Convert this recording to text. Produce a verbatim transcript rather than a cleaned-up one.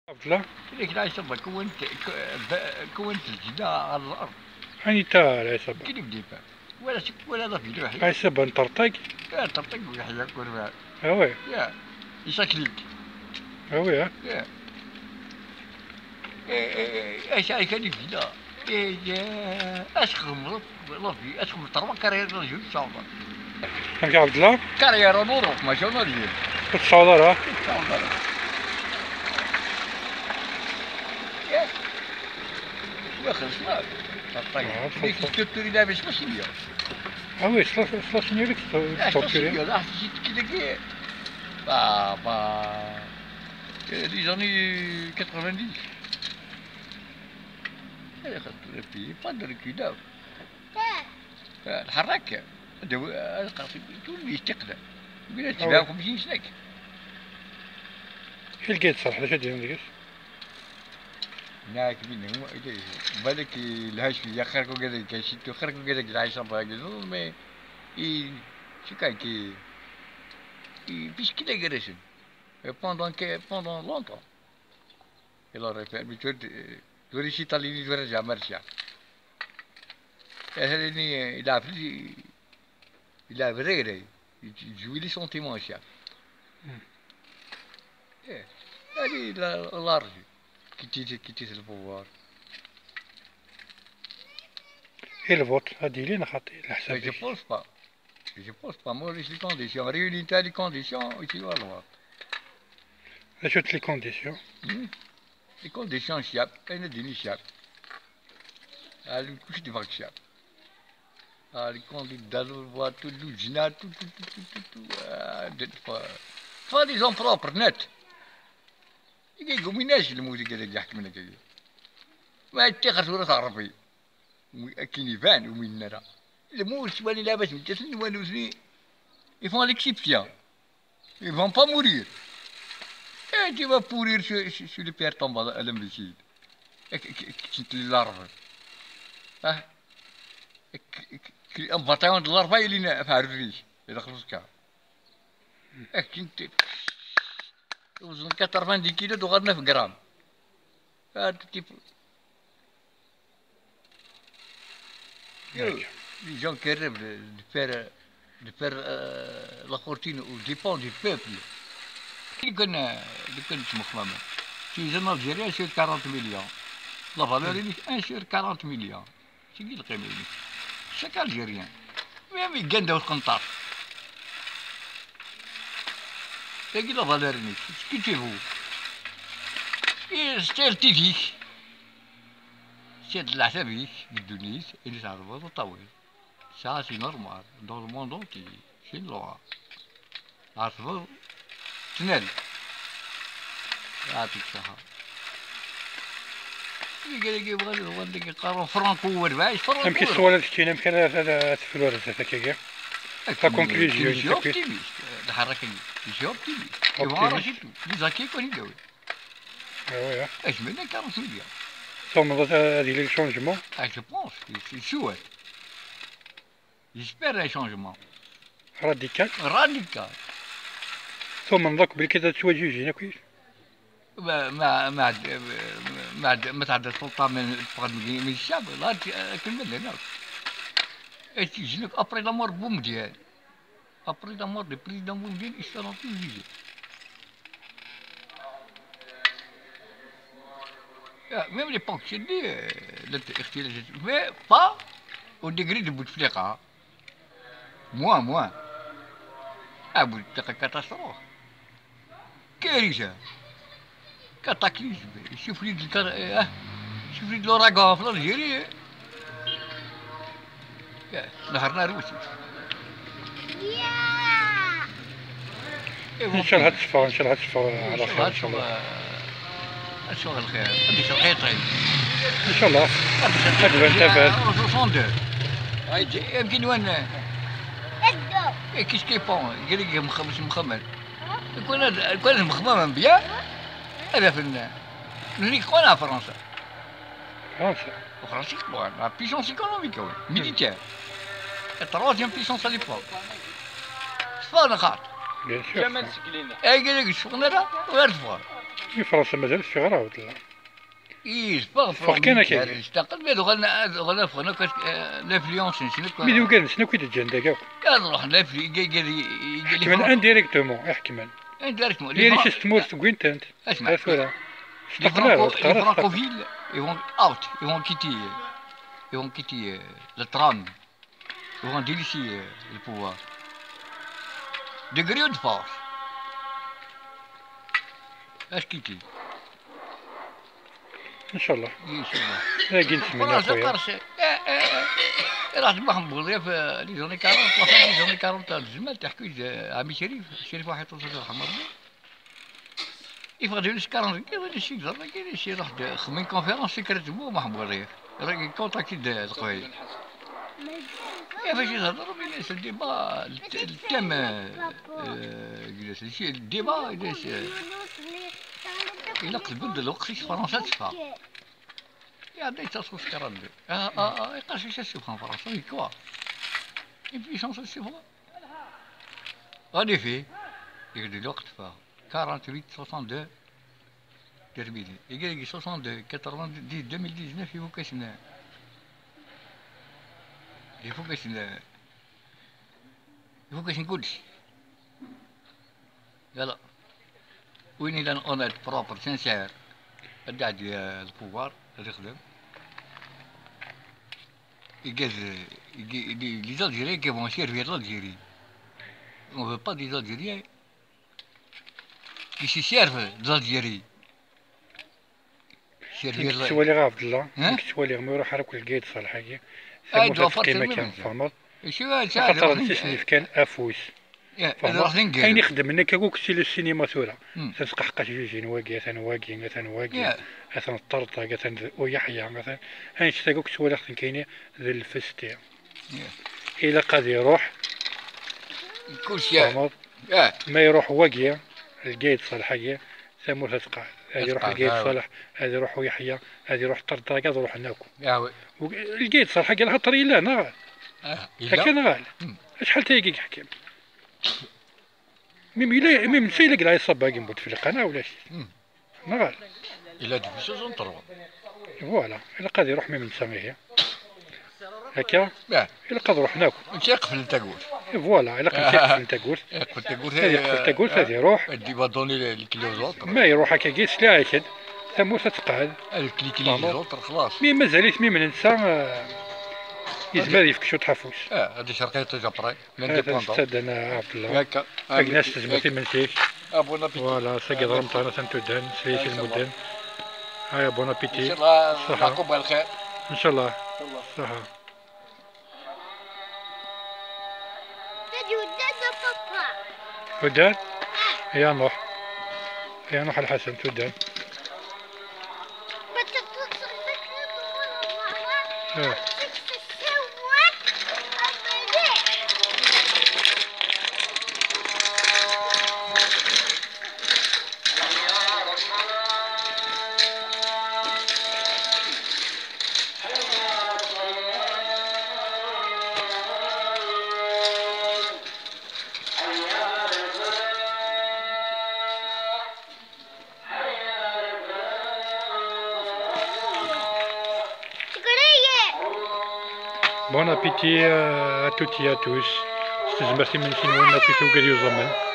Abdallah. Kra kra yesaba kwan kwan teljida ɣer lard. Anita ara yesaba? Kini bdipa. Wala sik wala la vidéo. Ay saba n tertag. Ya tertag wala ḥya kurba. Ah ouais. Ya. Isaklik. Ah ouais, hein. Ya. Eh, eh, eh, ay sa ay kani vidéo. Eh, ya. Askemḍ. Ṛebbi, ad txedmeḍ ṛebɛ karrières dans une chambre. Amek a Ɛebdella? Carrière en Europe, mačči en Algérie. Ur tseɛɛuḍ ara? Ur tseɛɛuḍ ara. Yak. Ma xellṣen-ak. Ah, xellṣen. Nek torturi la bes mačči. Ah oui, c'est la, c'est la seigneurie qui tor-, qui torture. Ah, c'est qui qui. Bah, bah, euh, les années quatre-vingt-dix. Eh, xaṭer, et puis, pas de recul, là. Ah, lḥerrak. Ad awi-, ad qerṣ-, tul yestiqdam. Win ad tebɛeɣ xemsin snak. I lgayet ṣṣreḥ, d acu ad d-yinin deg-s? Neɣ kemmini, balak yelha cwiya, xir kugad akka, surtout xir kugad akka, lɛic ṛebɛa giẓuḍ, mais i, c'est quand qui, i, puisqu'il est agressé. Et pendant que, pendant longtemps. Il aurait fait, mais tu, tu récites à l'université à Marseille. Eh, il a appris, il a vrai, il, il jouit les sentiments, chef. Hmm. Eh, allez, la, l'argent, quitter, quitter le pouvoir. Et le vote, a dit, il y a une... Mais je pense pas. Je pense pas, moi, les conditions, réunir les conditions, ici, voilà. Achète les conditions. Hmm? Les conditions, chef, et ne dis chef. Ah, le coup, c'est de vaccin. Ah, les candidats, le vote, tout, tout, tout, tout, tout, ah, de, faut, faut des gens propres, net. يقوم يناش الموت كذا يحكمنا كذا. ما يتخذ ولا تعرفي. Wi-, akken iban, ur minen ara. Lmut, wali labas n ttasen, wali nutni, ils font l'exception. Ils vont pas mourir. Et tu vas pourrir sur, sur, sur le père tombe à l'imbécile. K-, k-, k-, keččent di larba. Ah. K-, k-, k-, un bataillon de larba, il est à Paris. Il est à Paris. Keččent. Weznen quatre-vingt-dix kilos, d-uɣalen neuf grammes. Ah, tout est... D'accord. Les gens qui rêvent de, de faire, de faire, euh, la fortune aux dépens du peuple. Lukan, lukan ttmexmamen. Tu es un Algérien sur quarante millions. La valeur, mm, est un sur quarante millions. C'est qui le premier? Chaque Algérien. Même il gagne d'autres contacts. C'est qui la valeur, ce que tu veux? Et c'est le T V. C'est de la famille, de Denise, et les arbres, de Tawil. Ça, c'est normal. Dans le monde entier, c'est une loi. Ɛerfeḍ? Tnal. Yeɛṭik ṣṣeḥḥa. Iga-agi bɣan ad ɣwan deg iqqaren franco u rbeɛ, franco. Amek i s-twalaḍ keččini, amek ara, ara, ara tefru ar zdat akkagi? La conclusion, je suis optimiste. Lḥerrak-agi, je suis optimiste. Optimiste. Yebɣa Racid, les acquis kan i d-awi. Ah ouais, hein. Ajmel akka, Racid. Tumneḍ ad, ad yili le changement? Ah, je pense, c'est sûr. J'espère un changement. Radical? Radical. Tumneḍ akk belli ad ttwaǧǧuǧǧin akk? Ma, ma, ma, ma, ma tɛedda ssulṭa min, teffeɣ-d min, min ccab, la, akken ma llan akk. Et tu, après la mort Boumediene. Après la mort du président Boumediene, ils seront tous jugés. Ah, même l'époque, c'est dit, euh, l'ex-, l'ex-, mais pas au degré de Bouteflika. Moins, moins. Ah, Bouteflika, catastrophe. Quel est ça? Cataclysme. Il suffit de car-, euh, il suffit de l'ouragan en Algérie, hein. نهار نهار وسط. إن شاء الله تشفى، إن شاء الله تشفى على خير، إن شاء الله. إن شاء الله الخير. إن شاء الله. إن شاء الله. هاد بان تافات. soixante-deux. يمكن وين؟ إيه، qu'est-ce qu'il pense? قال لك مخ-، مش مخمل. كون هاد، كون هاد مخمم بيان، هذا فنان. نوريك كون فرنسا. فرنسا. وفرنسا يقوى، la puissance économique, oui, militaire. La troisième puissance à l'époque. صفا نقاط. Bien sûr. جمال سكلينة. اي قال لك شغل هذا ولا صفا. I Fransa mazal teffeɣ ara, wala? Ih, teffeɣ, teffeɣ kan akka. Ad uɣalen, ad uɣalen ffɣen akk, eh, l'influence-nsen akk. Mi d ugar-nsen akk i d-ǧǧan dagi akk. Ad ruḥen l'influ-, i, i, i, i, ḥekmen indirectement, i ḥekmen. Indirectement. Les riches s tmurt wwin-tent. Asma, ar tura. Les franco-, les francophiles, ils vont out, ils vont quitter, ils vont quitter, euh, le trône. Ils vont délaisser, euh, le pouvoir. De gré ou de force. Est-ce qu'il dit? Inchallah. Inchallah. Dagi netmenna, voilà, خويا. Qqareɣ-as, eh, eh, eh, raḥ Muḥend Buḍyaf, eh, les années quarante, la fin des années quarante, tezmer teḥku-d, eh, Ɛmi Crif, Crif Waḥid Ṭuṣa, yerḥem Rebbi. Yeffeɣ-d Yunus Karan deg yiḍ, yella si yeẓra dagi, yella si iruḥ-d xemmin conférence secrètement, Muḥend Buḍyaf. Contacté-d Leqbayel. Yaf acu i thedreḍ, mais c'est le débat, le, le thème, euh, euh, le débat, il est, euh, ilaq tbedd lweqt-is Fransa ad teffeɣ. Iɛedda yettaṭṭaf Karan. Ah, ah, ah, iqas-is ad teffeɣ Fransa, di quoi? Une puissance ad teffeɣ. En effet, yebded lweqt ɣef quarante-huit soixante-deux termini. Iga deg soixante-deux, quatre-vingt-dix, deux mille dix-neuf, ifuk-asen, ifuk-asen, ifuk-asen kullec. Yala. Win yellan honnête, propre, sincère, ad d-iɛeddi, euh, le pouvoir, ad ixdem. Igaz, igi-, les, les Algériens qui vont servir l'Algérie. On veut pas des Algériens qui se servent de l'Algérie. Servir la- Nekk ttwaliɣ Ɛebdella, hein? Nekk ttwaliɣ ma iruḥ ara akk Lgayed Ṣaleḥ-agi, ah, tamurt ad teqqim akka, tfehmeḍ? Acu ara tesɛa? Axaṭer d netta i sen-yefkan afus. Fehmeḍ? Ayen ixeddmen akka akk si le cinéma tura. Hmm. Tasqeḥqac jijin wagi, atan wagi, atan wagi, atan ṭṭerṭag, atan d uyeḥya, atan annect-agi akk ttwaliɣ-ten kayni d lfesti. Ilaq ad iruḥ. Kulci. Fehmeḍ? Ma iruḥ wagi, Lgayed Ṣaleḥ-agi, tamurt ad tqeɛɛed. Ad iruḥ Lgayed Ṣaleḥ, ad iruḥ uyeḥya, ad iruḥ ṭṭerṭag, ad ruḥen akk. Lgayed Ṣaleḥ-agi lxaṭer yella, neɣ? Akka neɣ ala? Hmm. Acḥal tayagi i yeḥkem? Mi yella, mi netta yella deg lɛiṣaba-agi n Butefliqa, neɣ ulac? Hmm. Neɣ ala? Il a depuis soixante-trois. Voilà, ilaq ad iruḥ mi netta ihi. Akka? Ilaq ad ruḥen akk. Netta iqeflen tawwurt. Voilà, ilaq netta iqeflen tawwurt. Iqfel tawwurt, ad iqfel tawwurt, ad iruḥ. Ad iba donner les, les clés aux autres. Ma iruḥ akkagi, sliɣ-ak-d, tamurt ad teqɛed. Ad cliquer les autres, xlaṣ. Mi mazal-it, mi netta, eh, yezmer ad yefk cwiṭ afus. Ah, ad icerq yiṭij après. L'indépendant. Atan s-ttaddan, a Ɛebdella. Akka. Agnas tezmer imensi-k. Ah, bon appétit. Voilà, sagi d Remḍan, atan tuddan, sliɣ-ak lmudden. Aya, bon appétit. Inchallah, ṣaḥa. Nɛaqub ɣer lxir. Inchallah. Inchallah. Ṣaḥa. Tuddan? Ya Nuḥ. Ya Nuḥ Lḥasen, tuddan. Eh. Bon appétit, euh, à toutes et à tous. S tezmert imensi-nwen akkit ugad yuẓamen.